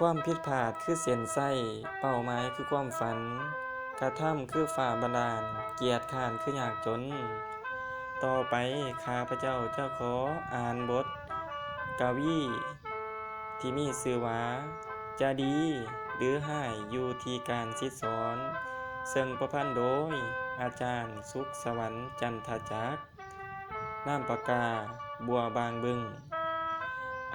ຄວາມຜິດພາດຄືເສັ້ນໄຊ, ເປົ້າໝາຍຄືຄວາມຝັນ, ກະທຳຄືຟ້າບັນດານ, ກຽດຄ້ານຄືຍາກຈົນ. ຕໍ່ໄປຂ້າພະເຈົ້າຈະຂໍອ່ານບົດກະວີທີ່ມີຊື່ວ່າ ຈະດີຫຼືຮ້າຍຢູ່ທີ່ການສິດສອນ, ເຊິ່ງປະພັນໂດຍອາຈານ ສຸກສະຫວັນ ຈັນທະຈັກ. ນາມປາກກາ ບົວບາງບຶງ.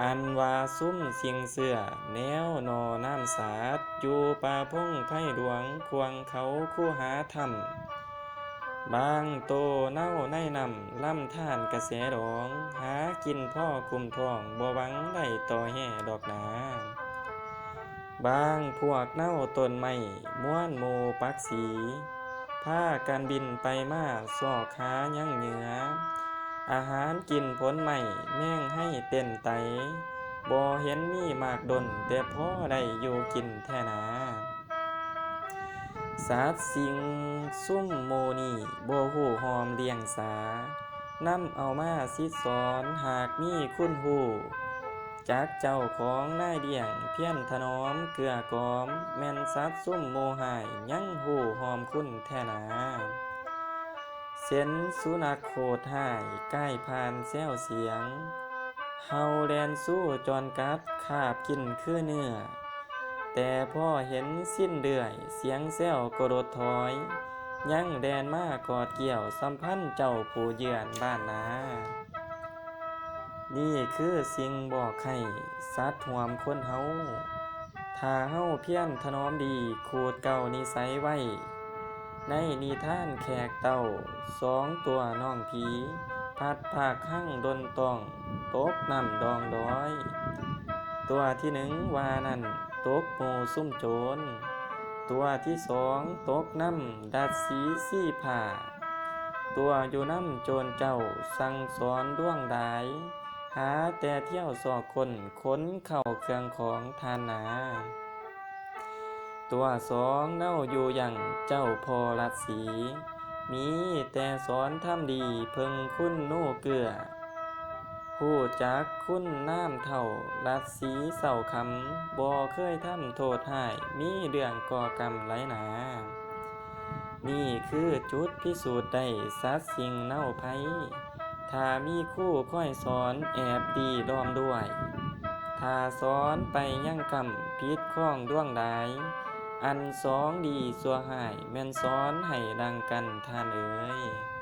ອັນວ່າຊຸມຊິງເຊື້ອແນວໜໍ່ນ້ຳສາດ ຢູ່ປ່າພົງໄພຫຼວງ ຂວາງເຂົາຄູຫາຖ້ຳ, ບາງໂຕເນົາໃນນ້ຳ ລຳທານກະແສດອງ, ຫາກິນພໍກຸ້ມທ້ອງ ບໍ່ຫວັງໄດ້ຕໍ່ແຮດອກໜາ. ບາງພວກເນົາຕົ້ນໄມ້ ມວນໝູ່ປັກສີ ພາກັນບິນໄປມາ ຊອກຫາຫຍັງເຫຍື່ອ ອາຫານກິນຜົນໄມ້ ແມງໄຮເຕັ້ນໄຕ, ບໍ່ເຫັນມີມາກດົນ ແຕ່ພໍໄດ້ຢູ່ກິນແທ້ນາ. ສັດສິ່ງຊຸມໝູ່ນີ້ ບໍ່ຮູ້ຮ່ອມລ້ຽງສາ, ນຳເອົາມາສິດສອນ ຫາກມີຄຸນຮູ້ ຈັກເຈົ້າຂອງນາຍລ້ຽງ ພຽນຖະໜອມເກື້ອກອມ, ແມ່ນສັດຊຸມໝູ່ຮ້າຍ ຍັງຮູ້ຮ່ອມຄຸນແທ້ໜາ. ເຊັ່ນສຸນັກໂຫດຮ້າຍ ກາຍຜ່ານແຊວສຽງ, ເຫົ່າແລ່ນຊູຈອນກັດ ຄາບກິນຄືເນື້ອ, ແຕ່ພໍເຫັນຊິນເລື່ອຍ ສຽງແຊວກໍຫຼຸດຖອຍ, ຍັງແລ່ນມາກອດກ່ຽວ ສຳພັນເຈົ້າຜູ້ເຍືອນບ້ານນາ. ນີ້ຄືສິ່ງບອກໃຫ້ສັດຮ່ວມຄົນເຮົາ, ຖ້າເຮົາພຽນຖະໜອມດີ ຂູດເກົ້ານິໄສໄວ້, ໃນນິທານແຂກເຕົ້າ ສອງຕົວນ້ອງຜີ ພັດພາກຮັງດົນຕ້ອງ ຕົກນ້ຳດອງດອຍ. ຕົວທີໜຶ່ງວ່ານັ້ນ ຕົກໝູ່ຊຸມໂຈນ, ຕົວທີສອງຕົກນຳດັດສີຊີພາ, ຕົວຢູ່ນຳໂຈນເຈົ້າ ສັ່ງສອນດວງດາຍ, ຫາແຕ່ທ່ຽວຊອກຄົ້ນ ຂົນເຂົ້າເຄື່ອງຂອງທ່ານນາ. ຕົວສອງເນົາຢູ່ຢັ້ງເຈົ້າພໍ່ລັດສີ, ມີແຕ່ສອນທຳດີ ເພິ່ງຄຸນນູເກື້ອ, ຮູ້ຈັກຄຸນນາມເທົ່າລັດສີເຊົ້າຄຳ, ບໍ່ເຄີຍທຳໂທດຮ້າຍ ມີເລື່ອງກໍ່ກຳຫຼາຍໜາ. ນີ້ຄືຈຸດພິສູດໄດ້ ສັດສິ່ງເນົາໄພ, ຖ້າມີຄູຄອຍສອນ ແອບດີລ້ອມດ້ວຍ, ຖ້າສອນໄປຍັງກຳ ຜິດຄອງດວງດາຍ, ອັນສອງດີຊົ່ວຮ້າຍ ແມ່ນສອນໃຫ້ດັງກັນທ່ານເອີຍ.